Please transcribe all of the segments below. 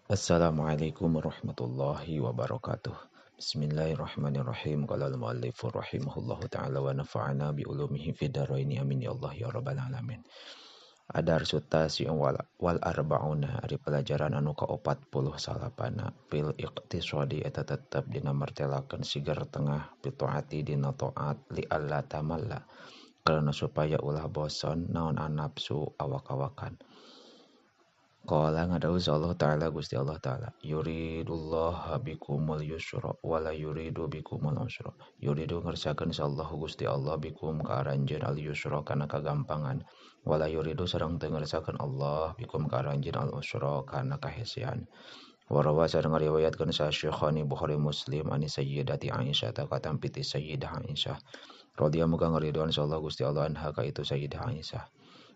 Assalamualaikum warahmatullahi wabarakatuh. Bismillahirrahmanirrahim. Qala al-muallif rahimahullahu ta'ala wa nafa'ana bi ulumihi fid dharain. Amin ya Allah ya rabbal alamin. Adarsu tasi wal arba'una ari pelajaran anu ka-49 fil iqtisadi eta tetep dina martelakeun sigar tengah pitaati dina taat li alla tamalla karena supaya ulah bosan naon anapsu awak-awakan. Qala ngadawuh Allah Ta'ala Gusti Allah Ta'ala yuridullah bikumul yusra wala yuridu bikumul usra. Yuridu ngersakeun sallahu Gusti Allah bikum ka aranjeun al yusra kana kagampangan, wala yuridu sareng teu ngersakeun Allah bikum ka aranjeun al usra kana kahesean. Warawa sareng ngariwayatkeun sa Syekhani Bukhari Muslim ani Sayyidati Aisyah ta katampi ti Sayyidah Aisyah radhiyallahu muga ngaridoan sallahu Gusti Allah anha ka itu Sayyidah Aisyah.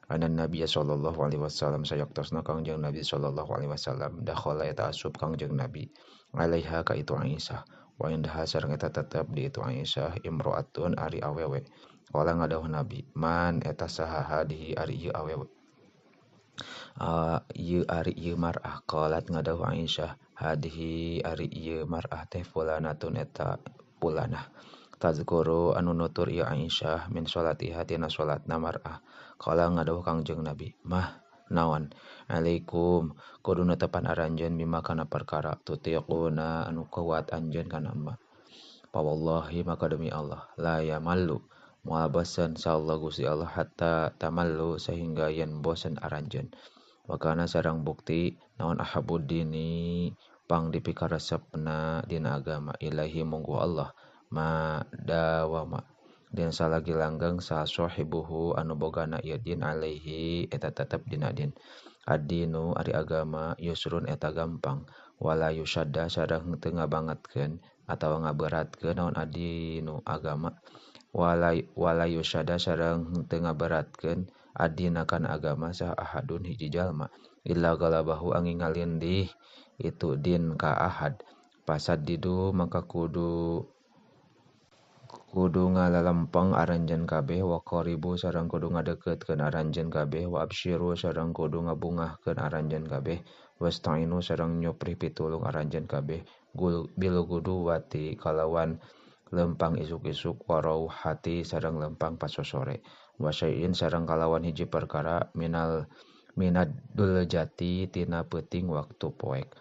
Anan Nabi sallallahu alaihi wasallam sayaktosna Kangjeng Nabi sallallahu alaihi wasallam dakhala eta asup Kangjeng Nabi alaiha ka itu Aisyah wa indaha sareng eta tetep di itu Aisyah imro'atun ari awewe. Qala ngadawuh Nabi man eta saha hadihi ari ieu awewe ieu ari ieu mar'ah. Qalat ngadawuh Aisyah hadihi ari ieu mar'ah teh fulanatun eta fulanah. Tazkuru anu nutur ieu Aisyah min sholatiha tina salatna mar'ah. Qala ngadawuh Kangjeng Nabi mah naon alaikum kudu netepan aranjeun bima kana perkara tutiquna anu kuat anjeun kana ma. Pa wallahi maka demi Allah la yamallu moal bosen sallallahu Gusti Allah hatta tamallu sehingga yen bosen aranjeun. Wakana sareng bukti naon ahabud dini pang dipikaresepna dina agama ilahi munggu Allah ma dawama dan salagi langgeng sa sahibuhu anu bogana ieu din alaihi eta tetep dina din. Addinu ari agama yusrun eta gampang wala yusadda sareng teu ngabangetkeun atawa ngaberatkeun naon addinu agama wala yusadda sareng teu ngaberatkeun addina kana agama saha ahadun hiji jalma illa galabahu angin ngalindih itu din ka ahad. Pasadidu maka kudu ngalalempeng aranjeun kabeh wa qaribu sareng kudu ngadeukeutkeun aranjeun kabeh wa absyiru sareng kudu ngabungahkeun aranjeun kabeh wasta'inu sareng nyuprih pitulung aranjeun kabeh bil guduwati kalawan lempang isuk-isuk wa rauhati sareng lempang pasosore wa syai'in sareng kalawan hiji perkara minad duljati tina peuting waktu poek.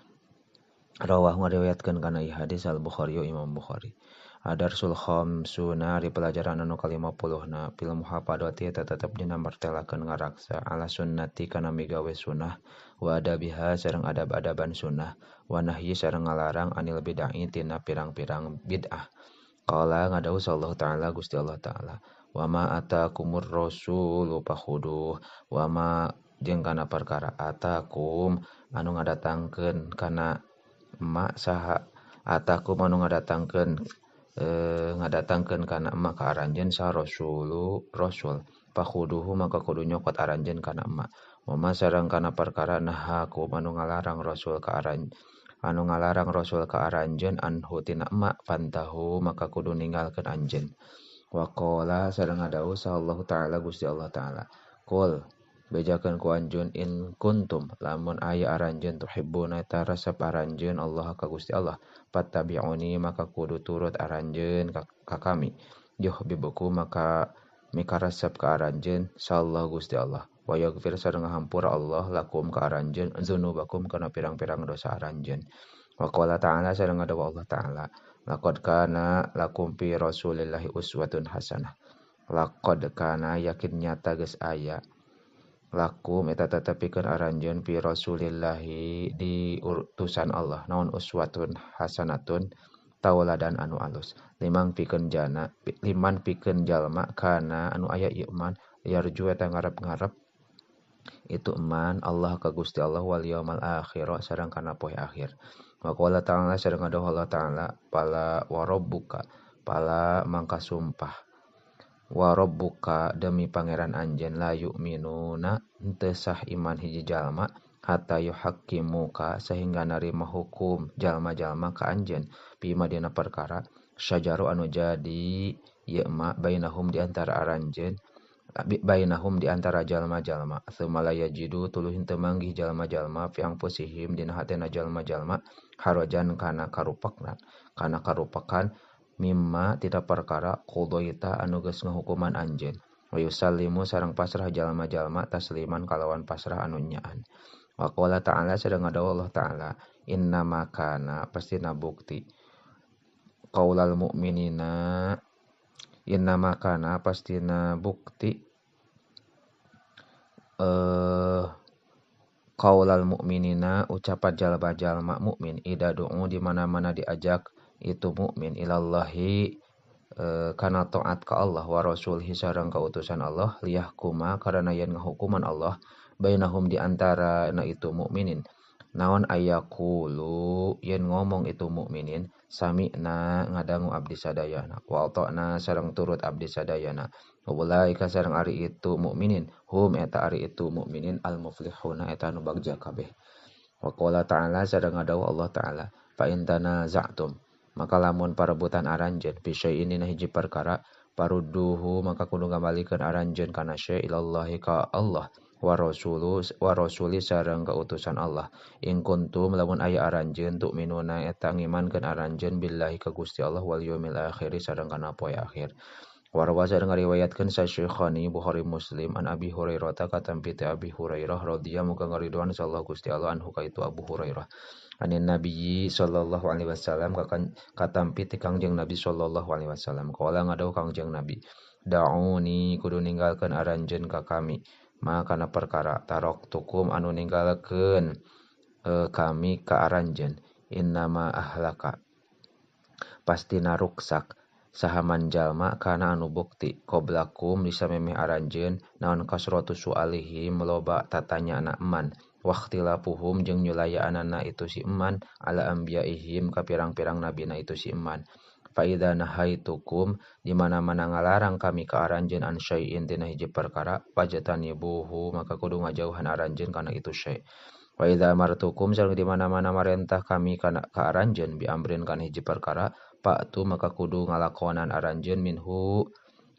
Rawah ngariwayatkeun kana ieu hadis Al Bukhari Imam Bukhari. Adarsul khamsuna ari pelajaran anu ka-50na fil muhafadati eta tetep dina martelakeun ngaraksa ala sunnati kana migawe sunnah wa adabiha sareng adab-adaban sunnah wa nahyi sareng ngalarang anil bid'ah tina pirang-pirang bid'ah. Qala ngadawuh sallallahu ta'ala Gusti Allah ta'ala wa ma atakumur rasulu fakhuduh wa ma jeung kana perkara atakum anu ngadatangkeun kana ma saha atakum anu ngadatangkeun kana emak ka aranjeun sa rasulu rasul fakhuduhu maka kudu nyokot aranjeun kana emak wa sareng kana perkara nahakum anu ngalarang rasul ka aranjeun anhu tina emak fantahu maka kudu ninggalkeun anjeun. Wa qala sareng ngadawuh sallallahu ta'ala Gusti Allah ta'ala qul bejakeun ku anjeun in kuntum lamun aya aranjeun tuhibbuna eta resep aranjeun Allah ka Gusti Allah fattabi'uni maka kudu turut aranjeun ka kami yuhibbukum maka mikaresep ka aranjeun sallallahu Gusti Allah wa yaghfir sareng ngahampura Allah lakum ka aranjeun dzunubakum kana pirang-pirang dosa aranjeun. Wa qala ta'ala sareng ngadawuh Allah ta'ala laqad kana lakum fi rasulillahi uswatun hasanah. Laqad kana yakin nyata geus aya lakum eta tetepikeun aranjeun fi rasulillahi di utusan Allah naon uswatun hasanatun tauladan anu alus liman pikeun jana liman pikeun jalma kana anu aya ieu man yarju eta ngarep-ngarep itu eman Allah ka Gusti Allah wal yaumal akhir sareng kana poe akhir. Wa qala ta'ala sareng ngadawuh Allah ta'ala pala warabbuka pala mangka sumpah wa rabbuka demi pangeran anjeun la yu'minuna henteu sah iman hiji jalma hatta yuhaqqimuka sehingga narima hukum jalma-jalma ka anjeun bima dina perkara syajaru anu jadi ieu ma bainahum di antara aranjeun bainahum di antara jalma-jalma tsumma la yajidu tuluy henteu manggih jalma-jalma fi anfusihim dina hatena jalma-jalma harajan kana karupakna kana karupakan mimma tina perkara qadaita anu geus ngahukuman anjeun wa yusallimu sareng pasrah jalma-jalma tasliman kalawan pasrah anu nyaan. Wa qala ta'ala sareng ngadawuh Allah ta'ala innama kana pastina bukti qaulal mu'minina innama kana pastina bukti qaulal mu'minina ucapan jalma-jalma mukmin ida du'u di mana-mana diajak itu mukmin ilallahi kana taat ka Allah wa rasulihi sareng kautusan Allah liyahkuma karana yen ngahukuman Allah bainahum di antara na itu mukminin naon ayaqulu yen ngomong itu mukminin sami'na ngadangu abdi sadayana wa ata'na sareng turut abdi sadayana ulaika sareng ari itu mukminin hum eta ari itu mukminin al muflihuna eta anu bagja kabeh. Wa qala ta'ala sareng ngadawuh Allah ta'ala fa in tanaza'tum maka lamun parebutan aranjeun fi syai'in dina hiji perkara parudduhu maka kudu ngabalikeun aranjeun kana syai' ilallahi ka Allah wa rasuli sareng kautusan Allah in kuntum lamun aya aranjeun tu'minuna eta ngimankeun aranjeun billahi ka Gusti Allah wal yaumil akhir sareng kana poe akhir. Warwa sareng ngariwayatkeun sa Syekhani Bukhari Muslim an Abi Hurairah ta katampi ti Abi Hurairah radhiyallahu muga ngaridoan sallallahu Gusti Allah anhu ka itu Abu Hurairah anin Nabi sallallahu alaihi wasallam katampi ti Kangjeng Nabi sallallahu alaihi wasallam qala ngadawuh Kangjeng Nabi da'uni kudu ninggalkeun aranjeun ka kami maka kana perkara tarok tukum anu ninggalkeun kami ka aranjeun innama ahlaka pastina ruksak sahaman jalma kana anu bukti qoblakum disamemeh aranjeun naon kasratu sualihim loba tatanyana eman waqtilafuhum jeung nyulayaanana itu si eman ala anbiyaihim ka pirang-pirang nabina itu si eman. Fa idza nahaitukum di mana-mana ngalarang kami ka aranjeun an syai'in tina hiji perkara fajtanibuhu maka kudu ngajauhan aranjeun kana itu syai'. Wa idza amartukum sareng di mana-mana marentah kami kana ka aranjeun bi amrin kana hiji perkara fa'tu maka kudu ngalakonan aranjeun minhu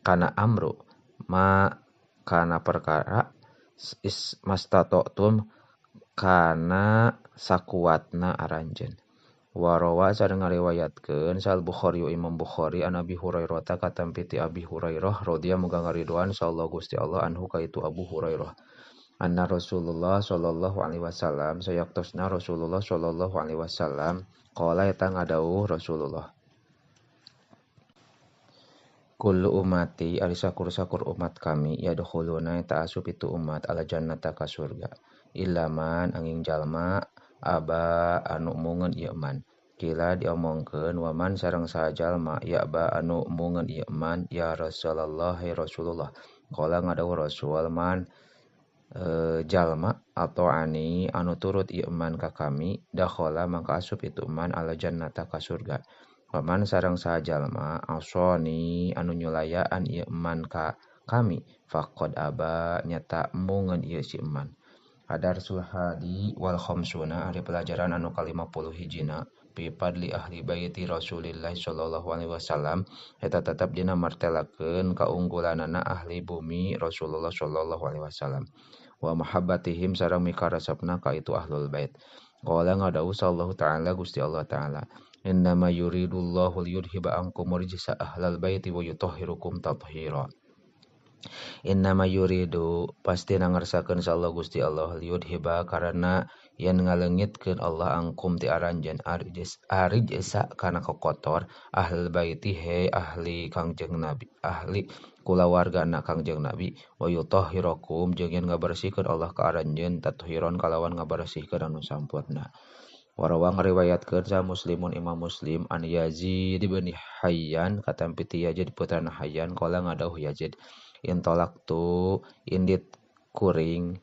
kana amru ma kana perkara is mastata'tum kana sakuatna aranjeun. Warawa sareng ngariwayatkeun sal Bukhari Imam Bukhari an Abi Hurairah ta katampi ti Abi Hurairah radhiyallahu muga ngaridoan sallallahu Gusti Allah anhu ka itu Abu Hurairah anna Rasulullah sallallahu alaihi wasallam sayaktosna Rasulullah sallallahu alaihi wasallam qala eta ngadawuh Rasulullah kullu ummati ari sakur-sakur umat kami yadkhuluna eta asup itu umat ala jannata ka surga ilaman angin jalma aba anu mungeun ieu man kila diomongkeun waman sareng saha jalma ya ba anu mungeun ieu man ya Rasulullah hai Rasulullah qala ngadawuh Rasul man jalma atau ani anu turut ieu man ka kami dakhala mangka asup itu man ala jannata ka surga waman sareng saha jalma asoni anu nyulayaan ieu man ka kami faqad aba nyata mungeun ieu si man. Adarsul hadi wal khamsuna ari pelajaran anu ka-50 hijina fi fadli ahli baiti Rasulillah sallallahu alaihi wasallam eta tetep dina martelakeun kaunggulanana ahli bumi Rasulullah sallallahu alaihi wasallam wa mahabbatihim sareng mikaresepna ka itu ahlul bait. Qala ngadawuh sallallahu ta'ala Gusti Allah ta'ala innama yuridullahu liyudhiba ankum rijsa ahlal baiti wa yutahhirukum tathhira. Innama yuridu pasti nangersakeun Allah Gusti Allah liyudhiba karena yen ngalengitkeun Allah angkum ti aranjeun arijsa kana kokotor ahlul baiti he ahli Kangjeng Nabi ahli kulawargana Kangjeng Nabi wa yutahhirakum jeung yen ngabersihkeun Allah ka aranjeun tathiron kalawan ngabersihkeun anu sampurna. Warawa ngariwayatkeun sa Muslimun Imam Muslim an Yazid bin Hayyan katampi ti Yazid putrana Hayyan qala ngadawuh Yazid intolaktu indit kuring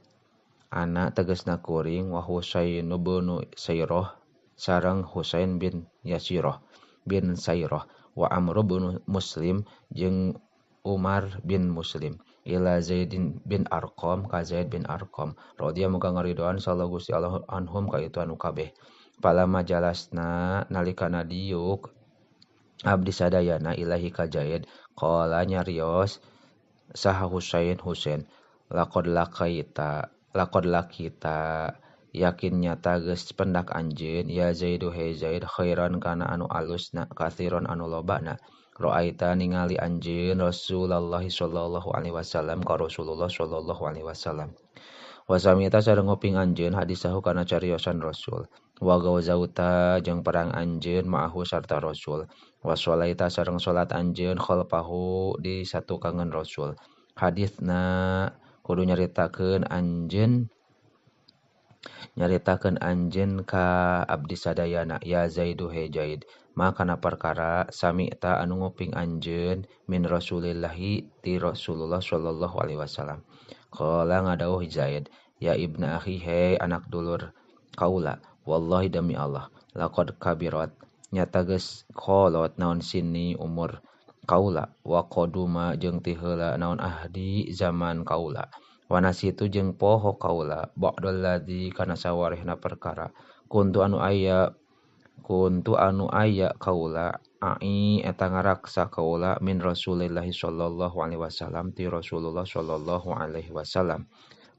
anak tegesna kuring wa Husain bin Sairah sareng Husain bin Yasirah bin Sairah wa Amr bin Muslim jeung Umar bin Muslim ila Zaid bin Arqam ka Zaid bin Arqam radhiyallahu muga ngaridoan sallallahu Gusti Allah anhum ka itu anu kabeh. Palama jalasna nalikana diuk abdi sadayana ilahi ka Zaid qala nyarios saha Husain Husain laqad laqaita laqad laqita yakin nyata geus pendak anjeun ya Zaidu he Zaid khairan kana anu alusna katsiran anu lobana ra'aita ningali anjeun Rasulullah sallallahu alaihi wasallam ka Rasulullah sallallahu alaihi wasallam wasamita sareng nguping anjeun hadisahu kana cariosan Rasul wa gawzauta jeung perang anjeun ma'ahu sarta Rasul wa sholaita sareng salat anjeun khalfahu di satukangan Rasul hadisna kudu nyaritakeun anjeun ka abdi sadayana ya Zaidu he Zaid makana perkara sami'ta anu nguping anjeun min Rasulillahi ti Rasulullah sallallahu alaihi wasallam qala ngadawuh Zaid ya ibna akhi he anak dulur kaula wallahi demi Allah laqad kabirat nyata geus kolot naon sini umur kaula wa qaduma jeung ti heula naon ahdi zaman kaula wa nasitu jeung poho kaula ba'dal ladzi kana sawarehna perkara kuntu anu aya kaula ai eta ngaraksa kaula min Rasulillahi sallallahu alaihi wasallam ti Rasulullah sallallahu alaihi wasallam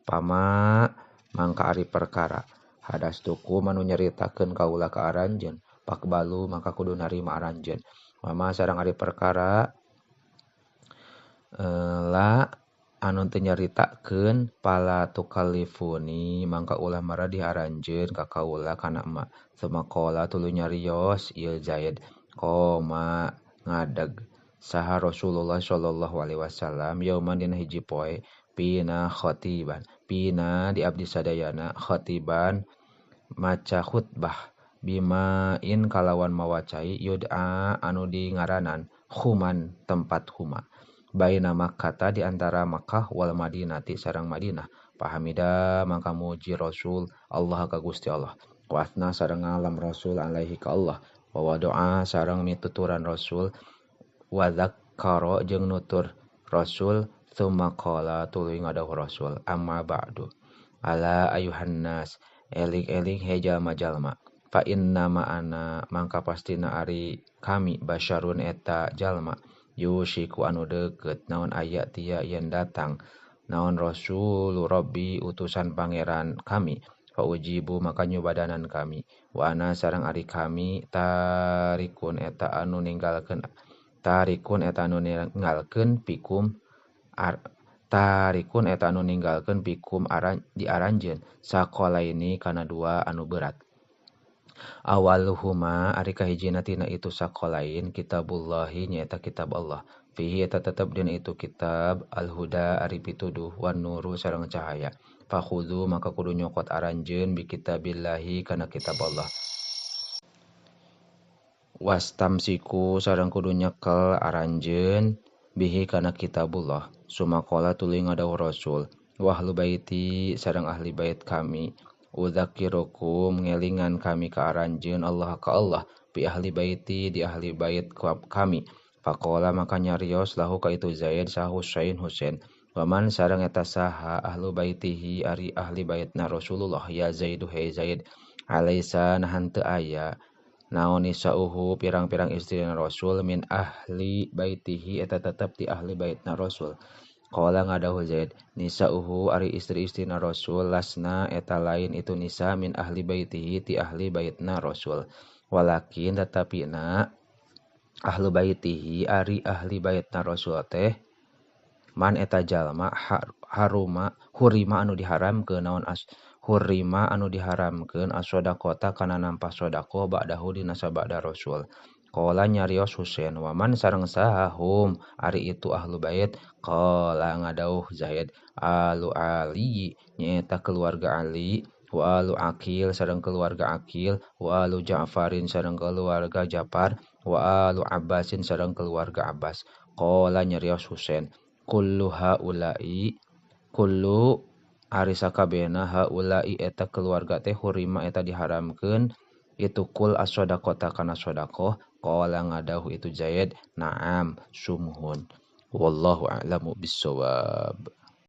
pama mangka ari perkara hadastuku manu nyaritakeun kaula ka aranjeun pakbalu maka kudu narima aranjeun mama sareng ari perkara la anu teu nyaritakeun pala tukalifuni mangka ulah maradih aranjeun ka kaula kana emak sumaqala tuluy nyarios ieu Zaid qoma ngadeg saha Rasulullah sallallahu alaihi wasallam yauman dina hiji poe pina khatiban pina di abdi sadayana khatiban maca khutbah bimain kalawan mawacai yud'a anu di ngaranan khuman tempat huma baina Makkah di antara Makkah wal Madinati sareng Madinah pahamida mangka muji Rasul Allah ka Gusti Allah wa asna sareng ngalam Rasul alaihi ka Allah wa doa sareng mituturan Rasul wa zakkara jeung nutur Rasul tsumma qala tuluy ngadawuh Rasul amma ba'du ala ayuhan nas eling-eling he jalma-jalma fa inna ma'ana mangka pastina ari kami basyarun eta jalma yushiku anu deukeut naon aya tia yen datang naon Rasul Rabbi utusan pangeran kami fa ujibu maka nyubadanan kami wa ana sareng ari kami tarikun eta anu ninggalkeun pikum tarikun eta anu ninggalkeun pikum aran di aranjeun sakolaini kana dua anu berat awaluhuma ari kahijina tina itu sakolain kitabullahi nyaeta kitab Allah fihi eta tetep dina itu kitab al-huda ari pituduh wan nuru sareng cahaya fakhudhu maka kudu nyokot aranjeun bi kitabillahi kana kitab Allah wastamsiku sareng kudu nyekel aranjeun bihi kana kitabullah sumaqala tuluy ngadawuh Rasul wa ahlu baiti sareng ahli bait kami udzakirukum ngelingan kami ka aranjeun Allah ka Allah bi ahli baiti di ahli bait kami faqala maka nyarios lahu ka itu Zaid saha Husain Husain waman sareng eta saha ahlu baitihi ari ahli baitna Rasulullah ya Zaidu he Zaid alaisa nahan teu aya naon nisauhu pirang-pirang istrina Rasul min ahli baitihi eta tetep ti ahli baitna Rasul qala ngadawuh Zaid nisauhu ari istri-istrina Rasul lasna eta lain itu nisa min ahli baitihi ti ahli baitna Rasul walakin tetapina ahlu baitihi ari ahli baitna Rasul teh man eta jalma haruma hurima anu diharamkeun naon as hurima anu diharamkeun as-shadaqata kana nampa sedekah ba'dahu dina sabada Rasul qala nyarios Husain wa man sareng saha hum ari itu ahlu bait qala ngadawuh Zaid alu Ali nyaeta keluarga Ali wa alu Aqil sareng keluarga Aqil wa alu Ja'farin sareng keluarga Ja'far wa alu Abbasin sareng keluarga Abbas qala nyarios Husain kullu haula'i kullu ari sakabehna haula'i eta keluarga teh hurima eta diharamkeun itu kul as-shadaqata kana sedekah qala ngadawuh itu Zaid na'am sumuhun wallahu a'lamu bissawab.